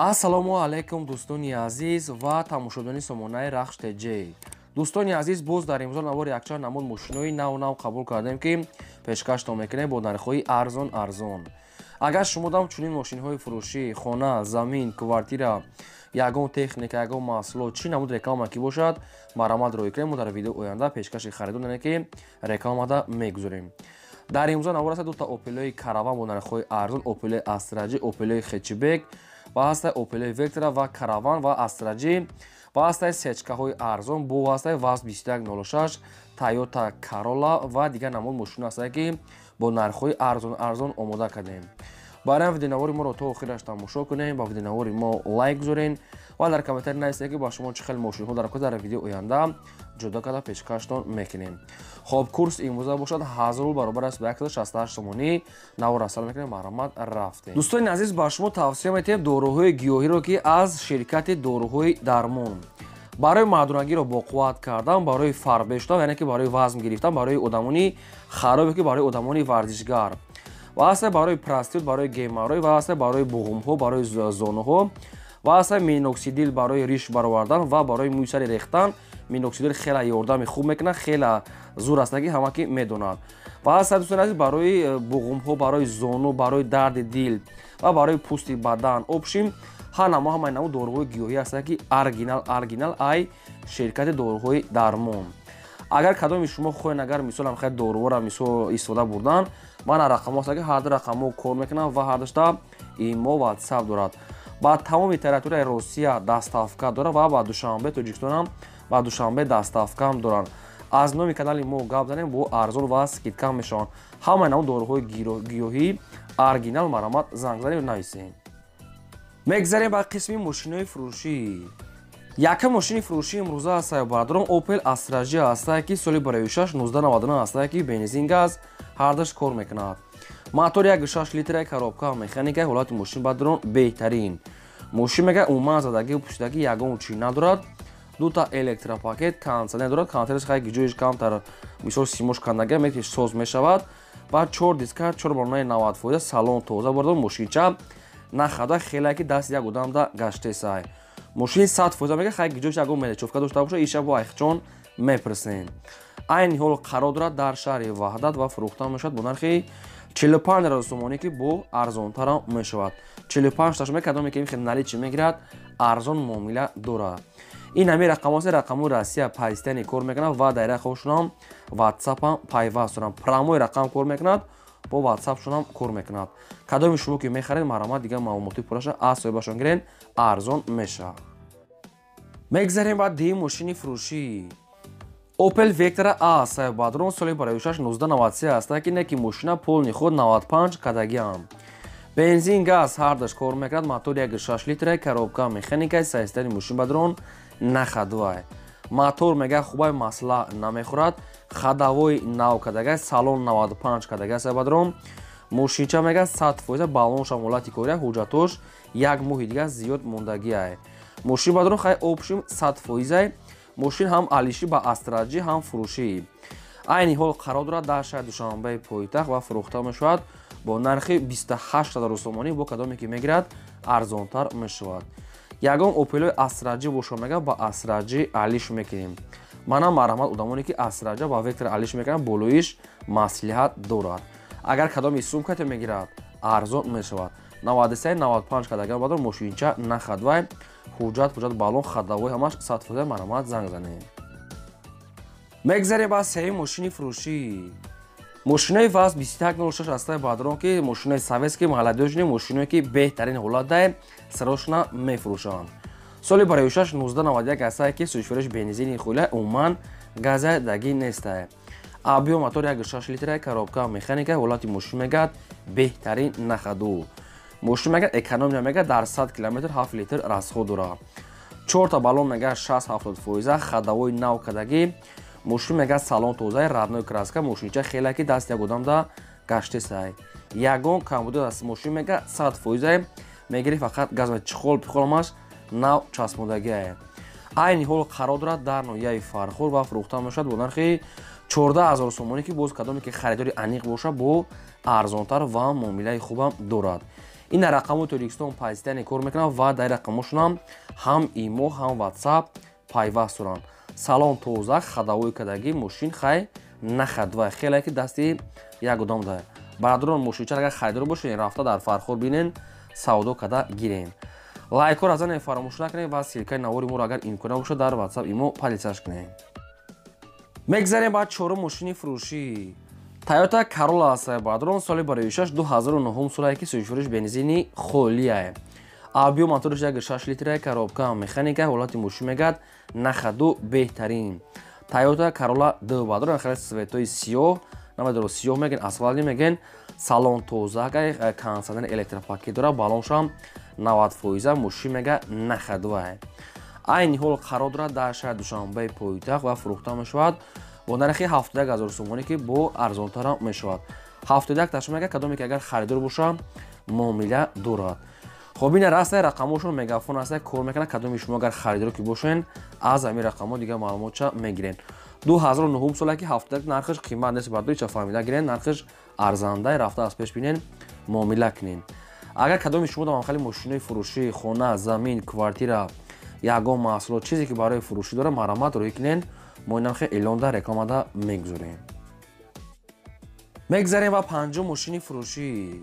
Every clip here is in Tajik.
Ассалому алайкум, дӯстони азиз ва тамошобинони сомонаи Рахш ТЖ. Дӯстони азиз, боз дар имрӯза навори якчанд намуд мошинои нав нав қабул кардем, ки пешкаштон мекунем бо нархҳои арзон арзон. Агар шумо дам чунин мошинҳои фурӯшӣ, хона, замин, квартира, ягон техника, ягон маҳсулот, чӣ намуд реклама ки бошад, марҳамат рӯй кунем, мо дар видео оянда пешкаши харидон, яъне ки рекламада мегузорем. Дар имрӯза навор аст дута Опелои Караван бо нархҳои арзон, Опелои Астра Ҷи, Опелои Хетчбек ва ҳастай Опелои Вектра ва Караван ва Астра Ҷи ва ҳастай сечкаҳои арзон, бо ҳастай ВАЗ 2106, Тойота Карола ва дигар намуд мошино ҳастае, ки бо нархҳои арзон арзон омода кардем. Барои видеонавори моро то охираш тамошо кунем, ба видеонавори мо лайк гузорен ва дар комментарий нависед, ки ба шумо чӣ хел мошинҳо дар дар видео оянда ҷудо карда пешкаштон мекунем. Хоб, курс имрӯза бошад 1000 рубл, баробар аст ба 168 сомонӣ. Навор асар мекунем, марҳамат, рафтем. Дӯстони азиз, ба шумо тавсия метиҳем доруҳои гиёҳиро, ки аз ширкати доруҳои Дармон, барои мардонагиро боқувват кардан, барои фарбе шудан, яъне ки барои вазн гирифтан, барои одамони харобе, ки барои одамони варзишгар ва ҳаста барои простит, барои геморрой ва ҳаста барои буғумҳо, барои зонуҳо ва ҳаста миноксидил барои риш баровардан ва барои мӯи сари рехтан. Миноксидил хеле ёрдами хуб мекунад, хеле зур аст, ки ҳама ки медонад. Ва ҳаста, дӯстони азиз, барои буғумҳо, барои зону, барои дарди дил ва барои пӯсти бадан. Общем, ҳар намо, ҳамаи намо доруҳои гиёҳӣ ҳастанд, ки оригинал, оригинал ай ширкати доруҳои Дармон. Агар кадоми шумо хоҳед, агар мисол ҳам доруҳоро мисол истифода бурдан, ман рақамҳо ҳаст, ки ҳар ду рақамҳо кор мекунам ва ҳардушта имо, Ватсап дорад. Ба тамоми территорияи Россия доставка дорад ва ба Душанбе, Тоҷикистонам, ба Душанбе доставкаам доранд. Аз номи канали мо гап занем, бо арзон ва скидка мешаванд ҳамаи намо доруҳои гиёҳӣ оригинал. Марҳамат, занг занем, нависем. Мегзарем ба қисми мошинои фурӯшӣ. Якам мошини фурӯшӣ имрӯза ҳастае, бародарон, Opel Astra J ҳастае, ки соли 2006, 1999 ҳастае, ки бензин, газ ҳардаш кор мекунад. Мотор 1,6 литра, коробка механика. Ҳолати мошин, бародарон, беҳтарин. Мошин мега умуман задагӣ, пӯшидагӣ ягон чӣ надорад. Дута электропакет, кондиционер дорад. Кондиционерш хай ҷоиш камтар, мисол, симош кандага метиш соз мешавад. Баъд чор диска, чор балонаи 90%, салон тоза, бародарон, мошинча нахада, хеле ки даст як одамда гаштесай. Мошини 100% мега, хай ҷош ягон мелочёвка дошта боша, иша бо айхчон мепурсем. Айни ҳол қарор дорад дар шаҳри Ваҳдат ва фурӯхта мешавад бо нархи 45 000 сомонӣ, ки бо арзонтарам мешавад. 45 таш кадоме ки наличный мегирад, арзон муомила дорад. Ин ҳами рақамҳост, рақамҳои Россия постоянно кор мекунад ва дар рақамшонам Ватсапам пайваст дорам. Прямой рақам кор мекунад, бо Ватсапшонам кор мекунад. Кадоми шумо ки мехаред, марҳамат, дигар маълумоти пурраша аз соҳибашон гирен, арзон мешавад. Мегзарем ба дуюм мошини фурӯшӣ. Opel Vectra A сайбадрон, соли 2006, 1993 аст, ки не ки мошина полный ход 95 кадагиам. Бензин, газ ҳардаш кор мекунад, мотор 1,6 литра, коробка механика, состояние мошин, бародарон, на ходовой. Мотор мега хубай, масла намехӯрад, ходовой нав кадага, салон 95 кадага сайбадрон. Мошинча мега 100%, баллоншам ҳолати кория, ҳуҷҷатош як моҳи дигар зиёд мондагиай. Мошин, бародарон, хай общем 100%. Мошин ҳам алишӣ ба Астра Ҷи, ҳам фурӯшӣ. Айни ҳол қарор дорад дар шаҳри Душанбеи пойтахт ва фурӯхта мешавад бо нархи 28 000 сомонӣ. Бо кадоме ки мегирад, арзонтар мешавад. Ягон Опелои Астра Ҷи боша, мега ба Астра Ҷи алиш мекунем. Манам марҳамат, одамоне ки Астра Ҷа ба Вектор алиш мекунам, болоиш маслиҳат дорад. Агар кадоми сумкате мегирад, арзон мешавад. 93, 95 кадаган бадор, мошинча на ходовой, ҳуҷҷат ҳуҷҷат, баллон, ходовой ҳамаш 100%. Марҳамат, занг занед. Мегзарем ба сеюм мошини фурӯшӣ. Мошинои ВАЗ 2106 ҳастаи, бародарон, ки мошинои советский, молодёжный, мошиное ки беҳтарин ҳолат дае, срочно мефурӯшанд. Соли 2006, 1991 ҳастае, ки сӯзишвориш бензини хула, умуман газа дагӣ нестае. Объём мотор 1,6 литра, коробка механика. Ҳолати мошин мегӯяд беҳтарин, на ходу. Мошин мегӯяд экономия, мегӯяд дар 100 километр 7 литр расход дорад. Чорта баллон мегӯяд 60-70 фоиза, ходовой нав кардагӣ. Мошин мегӯяд салон тозаи, родной краска. Мошинча хеле ки даст як одамда гаштесай, ягон камбудо аст. Мошин мегӯяд 100%, мегири фақат газ, чехол пихоламаш нав часпондагиае. Айни ҳол қарор дорад дар ноҳияи Фархор ва фурӯхта мешавад бо нархи 14 000 сомонӣ, ки боз кадоме ки харидори аниқ боша, бо арзонтар ва муомилаи хубам дорад. Ин рақамҳои Тоҷикистон пайстани кор мекунанд ва дар рақамҳошонам ҳам имо, ҳам WhatsApp пайваст доранд. Салон тоза, ходовой кардагӣ, мошин хай нахадва, хеле ки дасти як одам дорад. Бародарон, мошинча агар харидор бошед, рафта дар Фархор бинен, савдо карда гирен. Лайкҳоро занед фаромӯш накунед ва ссылка и навори моро агар имкон бошад дар WhatsApp имо поделиться ш кунед. Мегзарем ба чорум мошини фурӯшӣ. Toyota Corolla аст, бародарон, соли бароишаш 2009 солае ки сӯзишвориш бензини холия. Объём моториш 1.6 литра, коробка механика, ҳолати мошин мегад на ходу беҳтарин. Toyota Corolla 2, бародарон, хеле цвет ои сиёҳ, намедонам сиёҳ мегӯян, асфалти мегӯян, салон тоза, кондиционер, электропакет дорад, баллоншам 90%, мошин мега на ходу. Айни ҳол қарор дорад дар шаҳри Душанбеи пойтахт ва фурӯхта мешавад бо нархи 71 ҳазор сомонӣ, ки бо арзонтарам мешавад. 71 таш мега, кадоме ки агар харидор боша, муомила дорад. Хоб, ина раста рақамҳошон, Мегафон аста, кор мекунад. Кадоми шумо агар харидор ки бошен, аз ҳамин рақамҳо дигар маълумотча мегирен. 2009 сола ки 71 нархаш қимат нест, бардори ча фаҳмида гирен, нархаш арзандай, рафта аз пеш бинен, муомила кунен. Агар кадоми шумо дар хали мошинои фурӯшӣ, хона, замин, квартира, ягон маҳсулот, чизе ки барои фурӯшӣ дорад, марҳамат рӯй кунен, мо инам хел эълонда, рекламада мегузорем. Мегзарем ба панҷум мошини фурӯшӣ.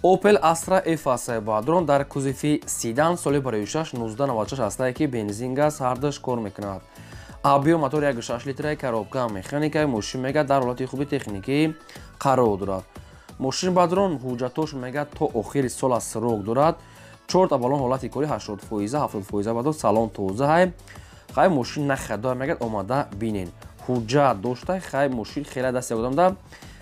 Opel Astra F аст, бародарон, дар кузови седан, соли бароишаш 1996 астае ки бензин, газ ҳардаш кор мекунад. Объём мотор 1.6 литра, коробка механика, мошин мега дар ҳолати хуби техникӣ қарор дорад. Мошин, бародарон, ҳуҷҷатош мега то охири сол аз срок дорад. Чорта баллон ҳолати кори 80%, 70% бадо, салон тоза ҳай. Хай мошин на ходу мегад, омада бинен. Ҳуҷҷат дошта, хай мошин хеле дасти одамда.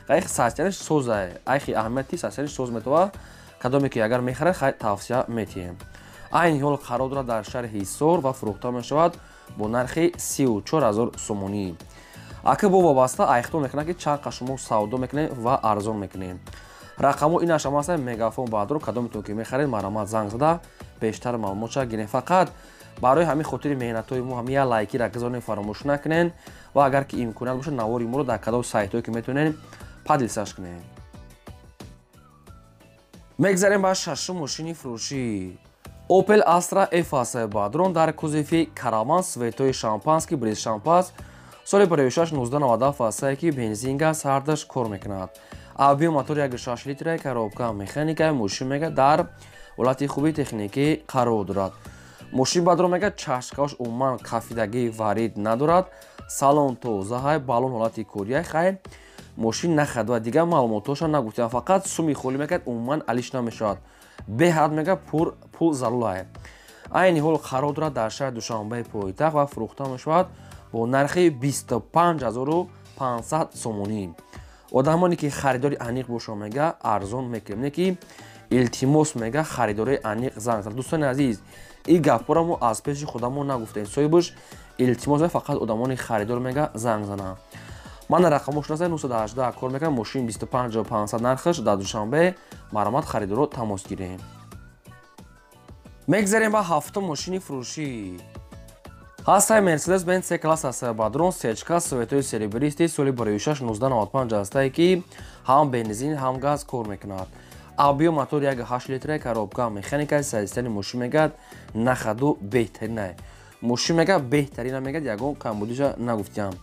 Хай состояние ш соза. Айхи аҳамияти состояние ш соз метова. Кадоме ки агар мехарад, хай тавсия метиҳем. Айни ҳол қарор дорад дар шаҳри Ҳисор ва фурӯхта мешавад бо нархи 34 ҳазор сомонӣ. Ака бо вобаста айхтон мекунад, ки чанд қа шумо савдо мекунед ва арзон мекунед. Рақамҳо ин ашам аст, Мегафон, баъдро кадометон ки мехаред, марҳамат занг зада бештар маълумотша гиред. Фақат барои ҳамин хотири меҳнатҳои мо ҳамин як лайкира гузорен фаромӯш накунед ва агар ки имконият бошад, навори моро дар кадом сайтҳое ки метавонед, поделиться ш кунед. Мегзарем ба шашум мошини фурӯшӣ. Opel Astra F аст, бародарон, дар кузови караван, цвет ои шампанский, бриз шампас, соли бароишаш 1997 астае ки бензин, газ ҳардаш кор мекунад. Объём мотор 1.6 литра, коробка механика, мошин мега дар ҳолати хуби техникӣ қарор дорад. Мошин, баъдро мега чашкаош умуман кафидагӣ варид надорад, салон тоза ҳай, баллон ҳолати кория, хай мошин на ходу ва дигар маълумотҳоша нагуфтам, фақат суми холӣ мегӯяд, умуман алиш намешавад, беҳад мега пул зарурае. Айни ҳол қарор дорад дар шаҳри Душанбеи пойтахт ва фурӯхта мешавад бо нархи 25 500 сомонӣ. Одамоне ки харидори аниқ боша, мега арзон мекунем, не ки илтимос, мега харидори аниқ занг зад. Дӯстони азиз, ин гапҳоро мо аз пеши худамон нагуфтем, соҳибаш илтимос, фақат одамони харидор мега занг зананд. Ман рақамош 918 кор мекунам. Мошин 25 500 нархаш, дар Душанбе, марҳамат харидоро тамос гирем. Мегзарем ба ҳафтум мошини фурӯшӣ. Ҳастаи Мерседес Бенз С класс аст, бадрон, сечка, цвет ои серебристый, соли бароишаш 1995 астае ки ҳам бензин, ҳам газ кор мекунад. Объём мотор 1.8 литра, коробка механика, состояние мошин мегӯяд на ходу беҳтаринае. Мошин мега беҳтарина, мегӯяд, ягон камбудиша нагуфтиям,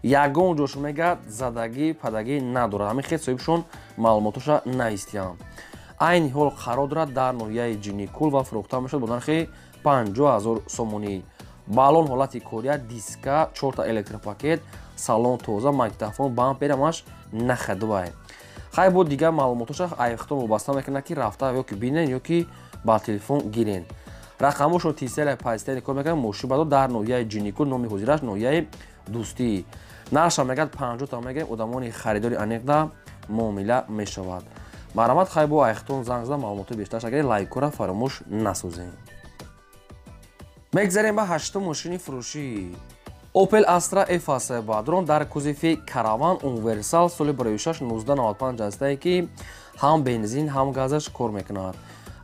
ягон ҷош мегӯяд задагӣ падагӣ надорад. Ҳамин хел соҳибшон маълумотоша наистиям. Айни ҳол қарор дорад дар ноҳияи Ҷиникул ва фурӯхта мешавад бо нархи 50 ҳазор сомонӣ. Баллон ҳолати кория, диска, чорта электропакет, салон тоза, магнитофон, бампер ҳамаш на ходовай. Хай бо дигар маълумотоша айхтон вобаста мекунад, ки рафта ё ки бинен, ё ки ба телефон гирен. Рақамошон тисела пайстани кор мекунад. Мошин бадо дар ноҳияи Ҷиникул, номи ҳозираш ноҳияи Дӯстӣ. Нархша мегӯяд 50 та мегӯяд, одамони харидори аниқда муомила мешавад. Марҳамат, хай бо айхтон занг зада маълумоти бештарш агар лайкора фаромӯш насозем. Мегзарем ба ҳаштум мошини фурӯшӣ. Opel Astra F аст, бадрон, дар кузови караван, универсал, соли бароишаш 1995 астае ки ҳам бензин, ҳам газаш кор мекунад.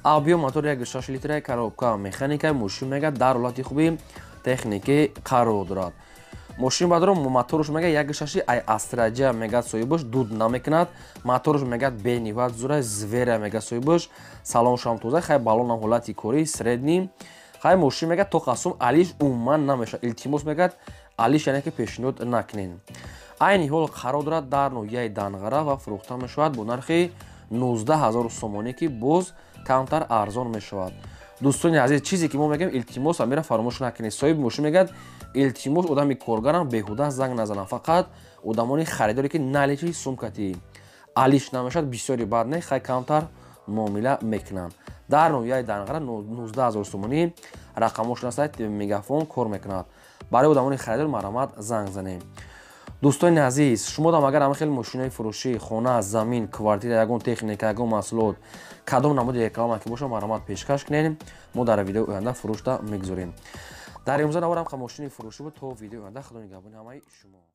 Объём мотор 1.6 литра, коробка механика, мошин мега дар ҳолати хуби техникӣ қарор дорад. Мошин бадром моторш мега 1.6 ай Астраҷа мега соҳибаш дуд намекунад. Моторш мега бениҳоят зура зверя мега соҳибаш. Салоншам тоза, хай балонам ҳолати кори средний. Хай мошин мега то қасум алиш умуман намешавад. Илтимос мегӯяд, алиш яъне ки пешниҳод накунед. Айни ҳол қарор дорад дар ноҳияи Данғара ва фурӯхта мешавад бо нархи 19 000 сомонӣ, ки боз камтар арзон мешавад. Дӯстони азиз, чизе ки мо мегӯем, илтимос, амира фаромӯш накунед. Соҳиби мошин мегӯяд, илтимос, одами коргарам беҳуда занг назанам, фақат одамони харидоре ки наличи сумкати алиш намешавад, бисёри бад не, хай камтар муомила мекунанд. Дар ноҳияи Данғара 19 000 сомонӣ, рақамош насайт Мегафон кор мекунад. Барои одамони харидор марҳамат занг занем. Дӯстони азиз, шумо дам агар ҳама хел мошинои фурӯшӣ, хона, замин, квартира, ягон техника, ягон маҳсулот, кадом намуди реклама ки бошад, марҳамат пешкаш кунед, мо дар видеои оянда фурӯшта мегузорем. Дар имрӯза наворам мошини фурӯшӣ буд. То видеои оянда, худо нигаҳбони ҳамаи шумо.